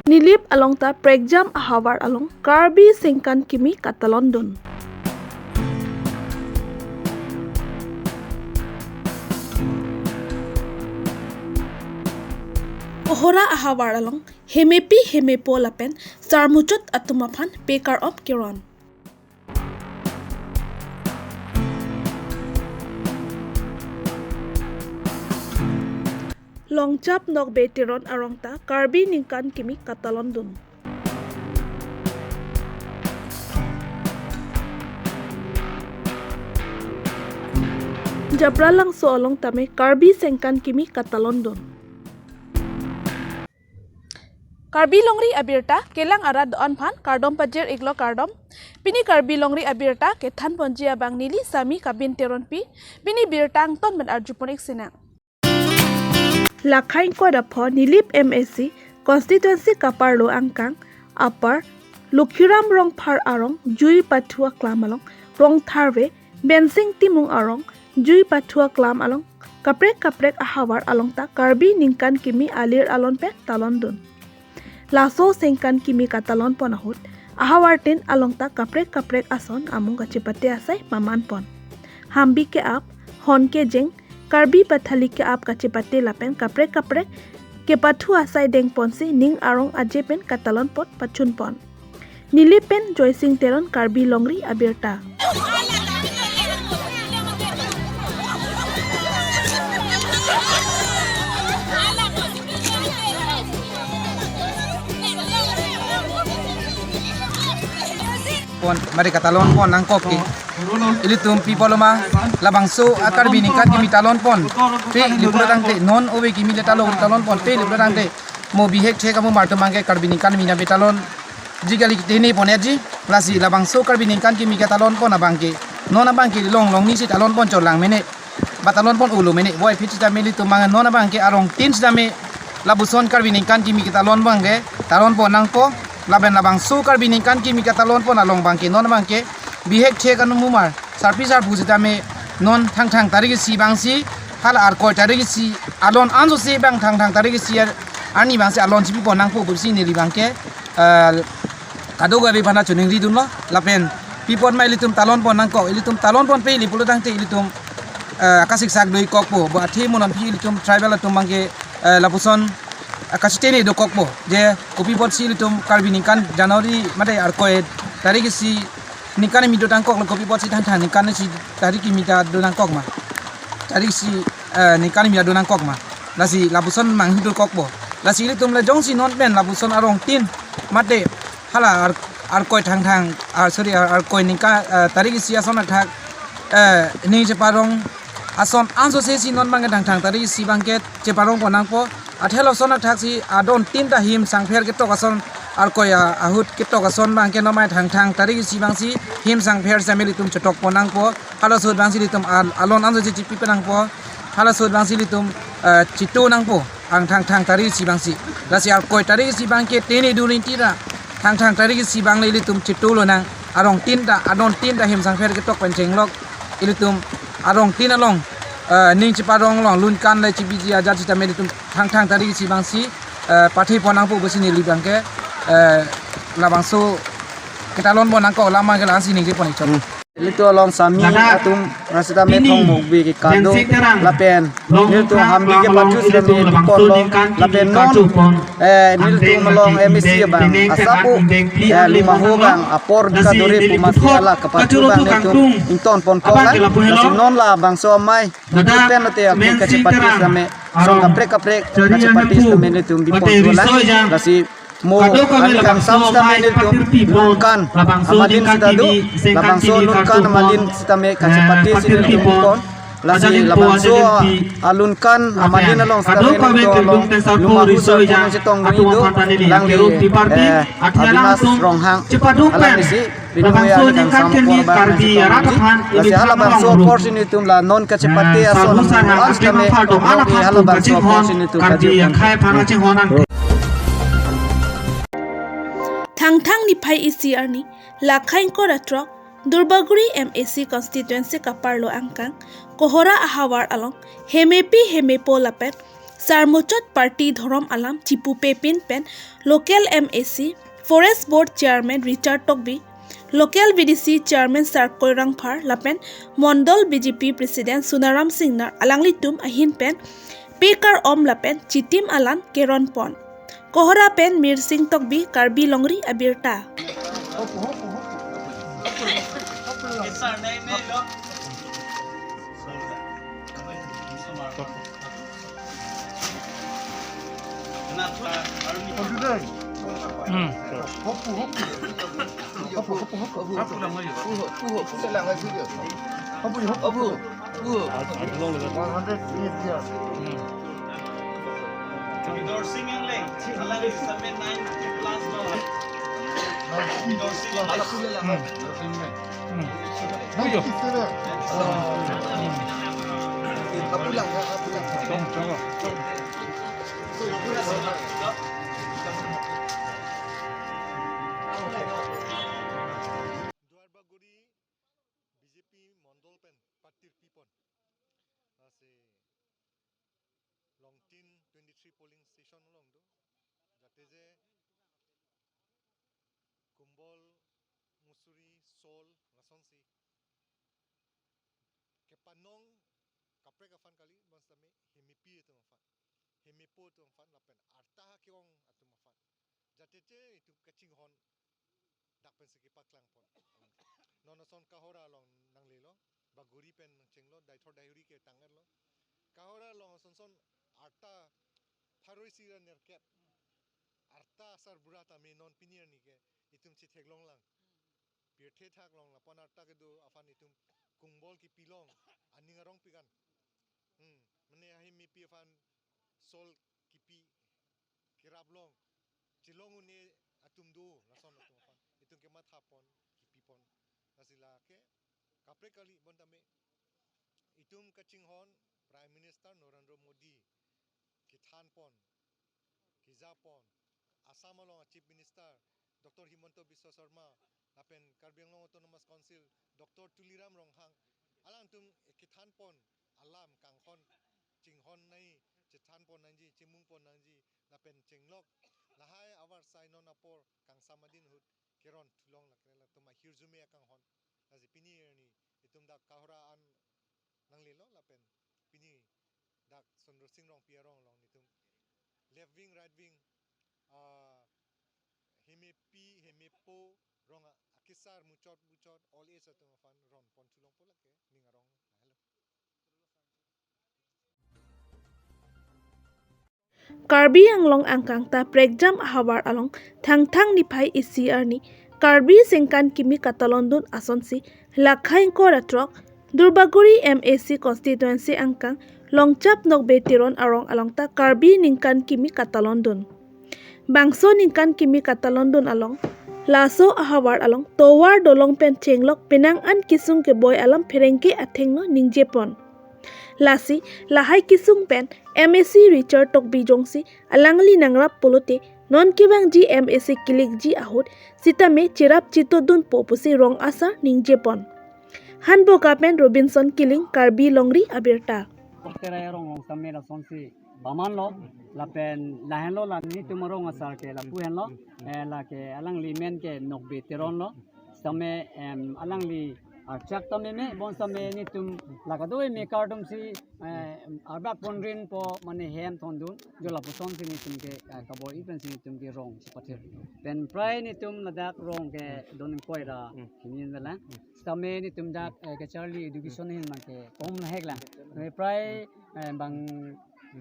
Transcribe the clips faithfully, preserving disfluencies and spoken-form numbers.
Nilip along ta prekjam ahavar along Karbi Sengkan Kimi katalondun. Kohora ahavar along hemepi hemepo lapen sarmuchot atum aphan pekar-om keron. Longchap Nokbe Teron arong ta Karbi Ningkan Kimi katalondun. Japralangso along tame Karbi Sengkan Kimi katalondun. Karbi Longri abirta kelang arat do-an aphan kardom pajir-iklo, kardom. Pini Karbi Longri abirta kethanponji abang neli Sami Kabin Teronpi. Pini birta angton pen arjupon-ik sinang. Lakhai ingkoi ra pho Nilip M A C constituency kaparlo angkang Upper Lokhiram Rongphar arong jui pathu aklam along Rongtharve Bensing Timung arong jui pathu aklam along kaprek kaprek ahavar along ta Karbi Ningkan Kimi alir alon pen talondun. Laso Sengkan Kimi katalonpon ahut ahavartin along ta kaprek kaprek ason amung kachepate asai mamanpon. Hambi ke-ap, hon kejeng, Karbi pathali ke-ap kachepate lapen kaprek kaprek kepathu asai dengponsi ning arong aje pen katalonpon pachunpon. Nilip pen Joysing Teron, Karbi Longri abirta. Pon, mari katalonpon nangkok ke. Ilitum pi pulo ma, labangso a Karbi Ningkan Kimi talonpon. Pe ili pulo tangte non ove kimi le talon, talonpon. Pe ili pulo tangte mo bihek thek amumar atum abangke Karbi Ningkan Kimi nave talon. Ji kali tene pon ya ji. Lasi labangso Karbi Ningkan Kimi katalonpon abangke, non abangke longlong ni si talonpon cholang mene. Ba talonpon ulo mene. Boy phit sitame ilitum abang non abangke arong tin sitame lapuson Karbi Ningkan Kimi katalon abangke talonpon nangpo. Lapen labangso Karbi Ningkan Kimi katalonpon along abangke non abangke bihek thek amumar, sarpi sarpo sitame non Thangthang tarik isi abangsi, hala Arkoi tarik isi alon anso si abang Thangthang tarik isi ar-, arni abangsi alon chipipon nangpo pusi neli abangke, eh, kadokave aphan ta choningridunlo. Lapen pi apot ma ilitum talonpon nangkok, ilitum talonpon pe ili pulo tangte ilitum, eh, akasiksak do-ik kokpo, bo athe mo non pi ilitum tribal atum abangke, eh, lapuson akachitene do kokpo, je kopi apotsi ilitum Karbi Ningkan January mate Arkoi tarik isi ningkan kimi do nangkoklo, kopi apotsi Thangthang ningkan isi tarik kimi ta do nangkok ma. Tarik isi, eh, ningkan kimi ta do nangkok ma. Lasi lapuson manghu do kokpo. Lasi ilitum le jongsi non pen lapuson arong tin mate hala Ar-, Arkoi Thangthang, ah, sorry, Ar-, Arkoi ningkan, eh, tarik isi ason athak, eh, ning cheparong ason anso si non abangke Thangthang tarik isi abangke cheparongpon nangpo. Athe lason athaksi adon tin ta him sangpher ketok ason, Arkoi a-, ahut ketok ason abangke non mai Thangthang tarik isi abangsi him sangpher sitame ilitum chetokpon nangpo. Halaso ahut abangsi ilitum al-, alon anso si chipipon nangpo. Halaso ahut abangsi ilitum, eh, cheto nangpo. Ang Thangthang tarik isi abangsi. Lasi Arkoi tarik isi abangke tene durin tira. Thangthang tarik isi abang le ilitum cheto lonang. Arong tin ta, adon tin ta him sangpher ketok pen chenglok. Ilitum arong tin along, eh, ning cheparong along lun kan le chibiji ajat sitame ilitum Thangthang tarik isi abangsi, eh, pathepon nangpo pusi neli abangke, eh, labangso katalonpon nangkok alam abangke la-ansi ningjepon-ik chot. Hmm. Ilitum along Sami atum rasitame Thong Mokbi ke kado lapen nelitum Hambi kepathu sitame pipon lo lapen non, eh, nelitum along M A C abang asapu, eh, lima ho abang apor kadore pu masi hala kepathu abang nelitum ingtonpon kok lang. Lasi non labangso amei pen lote api kachepate sitame son kaprek kaprek kachepate sitame nelitum bipon dolang. Lasi mo ani kangsam sitame nelitum lun kan amadin sita do, labangso lun kan amadin sitame kachepate si nelitum pon. Lasi labangso alun kan amadin along sitame nelitum along lima ho sarpo nangchetong do, alangli, eh, Avinash Ronghang, alanglisi video ya ani kangsam apor abang nangchetong. Lasi halabangso apor si nelitum la non kachepate ason amu-an sitame, halabangso apor si nelitum kajir pon. Thangthang niphai isi arni, Lakhai ingkoi ra throk, Durbagori M A C constituency kaparlo angkang, Kohora ahavar along, hemepi hemepo lapen Sarmuchot party dhorom alam chipupepin pen local M A C, Forest Board Chairman Richard Tokbi, local V D C Chairman Sarkoi Rongphar lapen Mondol B J P President Sunaram Singnar alanglitum ahin pen pekar om lapen chitim alam keron pon. Kohora pen Mirsing Tokbi, Karbi Longri Abirta. Duarbagori B J P Mondol pen patir pipon. Lasi Longtin twenty-three polling station along do. Jate je Kumbol, Mussoorie, Seoul, lasonsi kepanong kaprek aphan kali, bonsitame hemepi atum aphan, hemepo atum aphan, lapen arta ke-ong atum aphan. Jate je itum kachinghon dak pensi kepaklang pon. Non ason Kohora along nanglelo, Bagori pen nangchenglo, Deithor Deihori ke tang-etlo. Kohora along asonson arta pharo isi ra nerkep, arta asarbura tame non pini arni ke itum chetheklong lang. Pirthe thak long lapen arta kedo aphan itum Kumbol kipi long, aning arong pikan. Hmm, mane ahemepi aphan Seoul kipi kerap long, chelong un-e atum do, lason atum aphan itum kematha pon, kipi pon. Lasi lake kaprek kali, bontame itum kachinghon Prime Minister Narendra Modi kethan pon, keja pon, Assam along Chief Minister Doctor Himanta Biswa Sarma, lapen Karbi Anglong Autonomous Council Doctor Tuliram Ronghang, alangtum kethan pon alam kanghon, chinghon nai, chethan pon nangji, chemung pon nangji, lapen chenglok, lahai avarsai non apor kangsam adin ahut keron thulong, lake latum ahirjume akanghon. Lasi pini arni itum dak Kohora an nanglelo lapen pini dak Sundar Sing Rongpi arong along nitum left wing, right wing, ah, hemepi, hemepo, rong a-, akesar muchot muchot, all age atum aphan ron pon thulongpo, lake ning arong lahelo. Karbi Anglong angkang ta prekjam ahavar along Thangthang niphai isi arni Karbi sengkan kimi katalondun asonsi lakhai ingkoi ra throk Duarbagori M A C constituency angkang Longchap Nokbe Teron arong along ta Karbi ningkan kimi katalondun. Bangso ningkan kimi katalondun along, laso ahavar along tovar dolong pen chenglok penang an kesung keboi alam pherangke athengno ningje pon. Lasi lahai kesung pen M A C Richard Tokbi jongsi alangli nangrap pulote non kevangji M A C kilikji ahut sitame cherap chetodunpo pusi rong asar ningje pon. Hanboka pen Robinson Killing, Karbi Longri Abirta. Terai arong along sitame lasonsi bamanlo, lapen lahenlo, la nitum arong asar ke lapu henlo, eh, lake alangli men ke Nokbe Teron lo, sitame, em, alangli archak tame me, bonsitame nitum la kadokave mekar atumsi, eh, arbak ponrin po, mane hem thondun, jo lapusonsi nitum ke, eh, kabor-i pensi nitum ke rong chepathir. Pen prai nitum ladak rong ke don ingkoi ra hini nela. Sitame nitum dak, eh, kacharli education ahin abang ke kom lahek lang. Eh, prai, eh, bang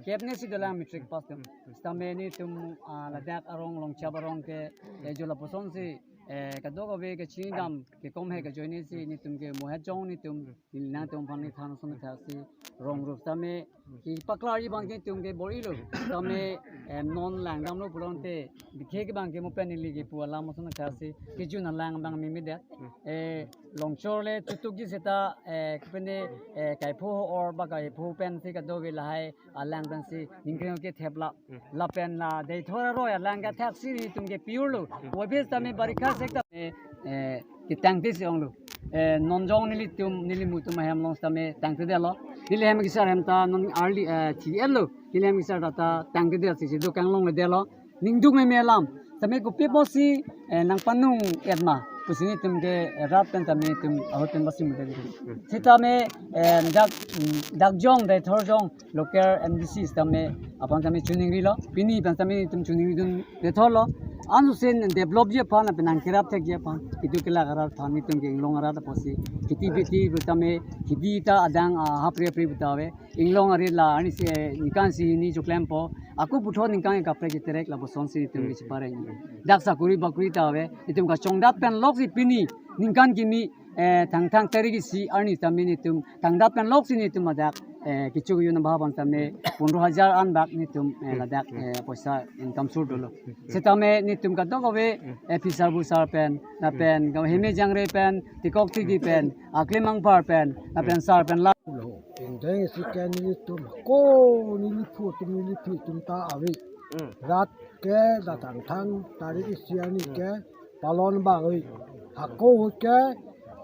kep ne si dolang matric pass atum. Sitame nitum, ah, ladak arong Longchap arong ke, eh, jo lapusonsi, eh, kadokave kachinidam kekom he kajoine si nitum ke mohet jong nitum nangtum aphan nithan ason thaksi rong rup sitame kepaklarji abang ke nitum ke bor-ilo. Sitame, eh, non langdamlo pulote bikhe ke abang ke mo pen neli kepu alam ason thaksi kejun alang abang mimi det. Eh, longchor le chutukji seta, eh, kepene, eh, kaipho or ba kaipho pensi kadokave lahai alang pensi ningkreng kethep la. Lapen la Deithor aroi alang ke thaksi nitum ke pure lo. Wabis tame barikha sek tame, eh, ketang tisi onglo. Eh, non jong nelitum, neli mutum ahem along sitame tangtedetlo. Neli hem kesar hem ta non arli, eh, thi-etlo. Neli hem kesar ta, ta tangtedet si si do kanglongledetlo. Ningduk meme alam. Sitame kopi pusi, eh, nangpanung-et ma pusi netum ke rat pen sitame netum ahut pen pusi muda gitu. Sitame, eh, dak, mm, dak jong, Deithor jong, local M D C sitame aphan sitame choningrilo. Pini aphan sitame netum choningridundetlo. Anso sen develop ji aphan, lapen nangkerap thekji aphan, kedo kelak arat aphan, netum ke inglong arat apotsi kheti beti pu sitame, kheti ta adang, ah, hapre hapre pu ta ave. Inglong arit la arnisi, ningkan isi hini choklempo. Ako puthot ningkan kaprek iterek lapuson si netum kechepareng. Dak sakuri bakuri ta ave, netum kachongdat pen loksi pini ningkan kimi, eh, Thangthang tarik isi arni sitame netum thangdat pen loksi netum ladak, eh, kecho kejun abang aphan sitame pondro hajar an bak netum, eh, ladak, eh, poisa income source dolo. Sitame netum kadokave, eh, phisar busar pen, lapen ka heme jangre pen, tikok tiki pen, aklim angpar pen, lapen sar pen la. Lo, ingdeng isi ke nelitum ko neliphu atum neliphi atum ta ave. Rat ke dak Thangthang tarik isi arni ke palon abang ave. Hako ahut ke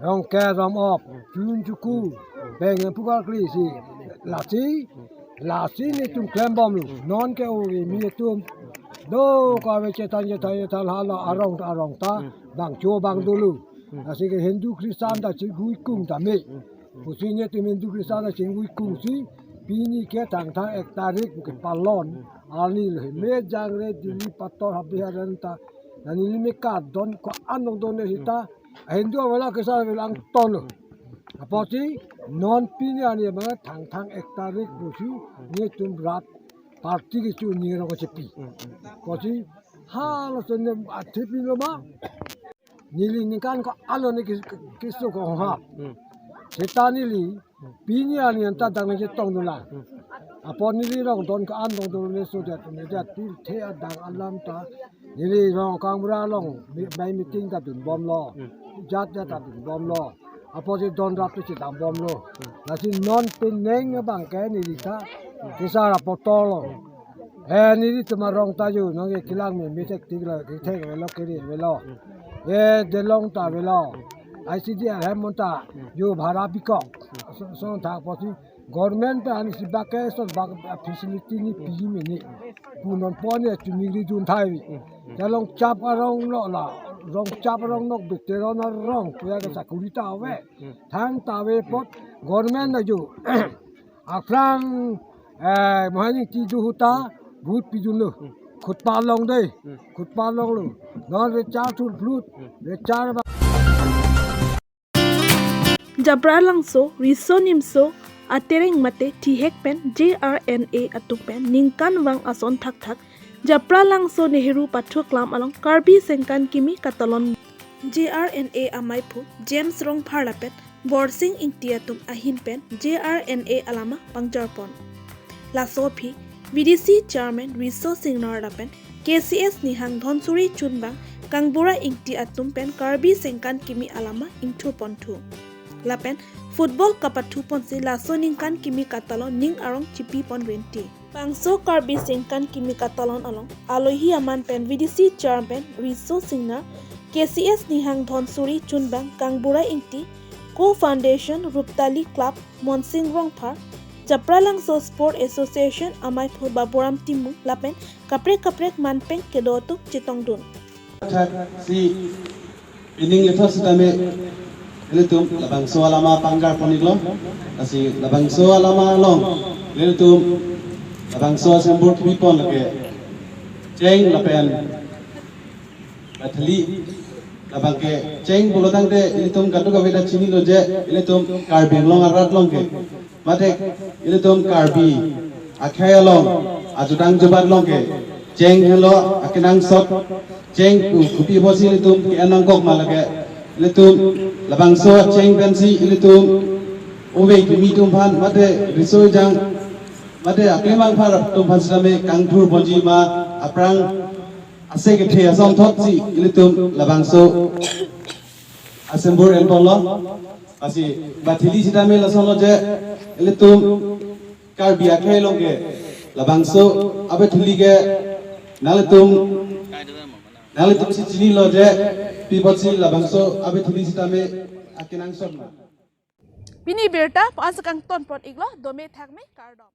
Rongker Romop, Chun Chuku, Beng Pukar Kli si. Lasi, lasi netum klembomlo. Non ke o kimi atum do kave chethan chethan chethan hala arong arong ta bangcho abang dolo. Lasi ke Hindu Christian ta chinghuikung tame. Pusi netum Hindu Christian ta chinghuikung si pini ke Thangthang ek tarik ke palon. Arni lo heme jangre Dili Pator Habe Haren ta. Nani lime kadon ko-an dongdon ne sita. Hindu avala kesa velang ton lo. Apotsi non pini arni abang Thangthang ek tarik pusi netum rat party kecho ningrong chepi. Apotsi halason ne athepi lo ma. Neli ningkan ko-an lo ne kis-, kiso ko ha. Seta neli pini arni anta dang ne chetongdunlang. Apot neli rong don ko-an dongdun ne so det ne det pirthe adang alam ta neli rong kangbura along mi-, bai meeting ta dunbomlo. Jat jat ta dunbomlo. Apotsi don rap ta chedambomlo. Lasi non penang abang ke neli ta kesar apotor lo. Eh, nelitum arong ta yo, nang ye kelang me, me thek tik lo, kethek avelo, kere avelo. Eh, delong ta avelo. I C D R hem mon ta, yo bhara pikok. So, so thak pusi, government ta arnisi bak ke, so bak facility nepi mene. Pu non pon ye choningridun thai vi. Delong chap arong lo la, rong chap arong nok veteran arong, puya ke sakuri ta ave. Thang ta ave apot, government ta yo. Aphrang, eh, Mohan Ingti do ahut ta, vote pidunlo. Khutpa long dei, khutpa longlo. Non rechar thur phlut, rechar ba. Japralangso, Riso Nimso, Atereng mate Thihek pen J R N A atum pen ningkanvang ason thakthak, Japralangso Nehru Pathuklam along Karbi Sengkan Kimi Katalon. J R N A amaiphu James Rongphar lapen Borsing Ingti atum ahin pen J R N A alama pangjarpon. Laso aphi V D C Chairman Riso Singnar lapen K C S Nihang Dhonsuri Chunbang Kangbura Ingti atum pen Karbi Sengkan Kimi alama ingthuponthu. Lapen football kapathuponsi laso ningkan kimi katalon ning arong chipipon rinti. Bangso Karbi Sengkan Kimi Katalon along alohi aman pen V D C Chairman Riso Singnar, K C S Nihang Dhonsuri Chunbang Kangbura Ingti, Co-Foundation Ruptali Club Monsing Rongphar, Japralangso Sport Association amaiphu Baburam Timung lapen kaprek kaprek manpeng kedo atum chetongdun. Thak si pining lethot sitame ilitum labangso alama pangjarpon-iklo. Lasi labangso alama along ilitum labangso asembur kipipon lake cheng lapen bathali. Labang ke cheng pulo tangte ilitum kadokave ta chinilo je ilitum Karbi Anglong arat along ke mate ilitum Karbi akhei along ajudang jubat along ke cheng helo akenangsot. Cheng pu kopi pusi ilitum ke-en nangkok ma lake ilitum labangso cheng pensi ilitum ove kimi atum aphan mate riso ejang mate aklim angpar atum aphan sitame kangthurponji ma aphrang ase kethe asonthotsi ilitum labangso asembur enponlo. Lasi bathali sitame lasonlo je ilitum Karbi akhei along ke labangso abathali ke nanglitum nanglitum si chinilo je pi apotsi labangso abathali sitame akenangsot ma. Pini birta pu-an si kangton pon iklo, dome thakme, kardom.